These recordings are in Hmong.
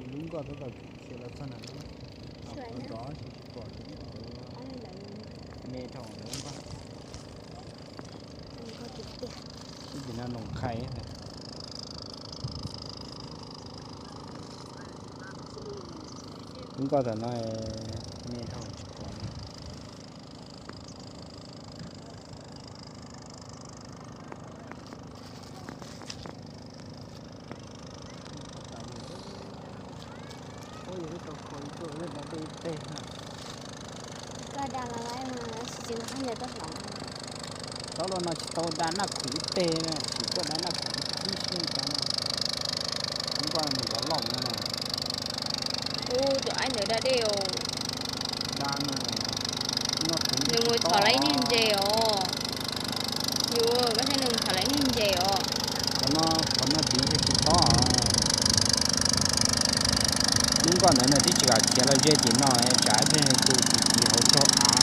Lub nkoj tab tom khiav los txog na, nrov tsis pom li, me dhau lub nkoj. Ib tim no Noom Qhais. Lub nkoj tom no me dhau tsis pom li. Koj da los lawm, tsis tsis nqa nyias tuaj hloov. Tau los no tsis tau da Naj Khum ib teg, tsis tuaj da Naj Khum ib tib si tas no. Lub nkoj mus nrov loj no. Ub, tus aib ntawd da dej os. Da no, nws mus thov lawv ib niag ntses os. Yus, koj saib nws mus thov lawv ib niag ntses os. Qhov no, qhov no tiv thiaj tsis tob. Lub nkoj ntawd nws twb tsis kam khiav los ze tim no, tsam ib pliag nws tus tiv tiv hauv raug av.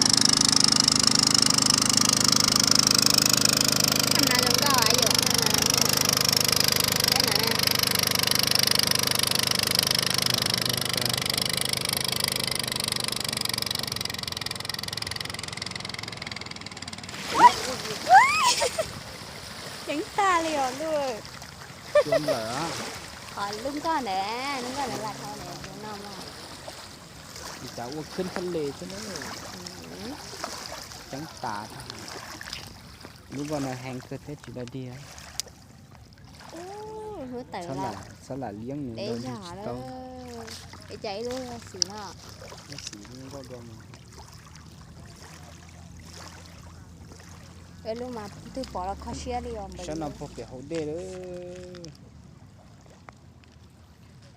Ceev tag li os ntuj. Qhov lub nkoj ntawd, lub nkoj ntawd lam dhau ntawd no mas. Li cas ua khwb thaj le xwb na. Ceev tas. Lub nkoj no heev kawg thiab tsis da diag. Hnub tawm los txhob lam liab nws, tsis tau. Es cas ib lub xim no, lub xim nkauj dua mus. Lub mas twg pom los kho siab li os. Sab no puag pem hauv dej lawm.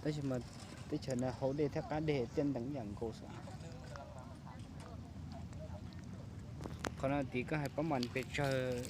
Tab sis mas teb chaws no hauv dej thiab qab dej tiaj ntees ib yam nkaus xwb. Qhov no tiv koj hais pab mas pes tsawg.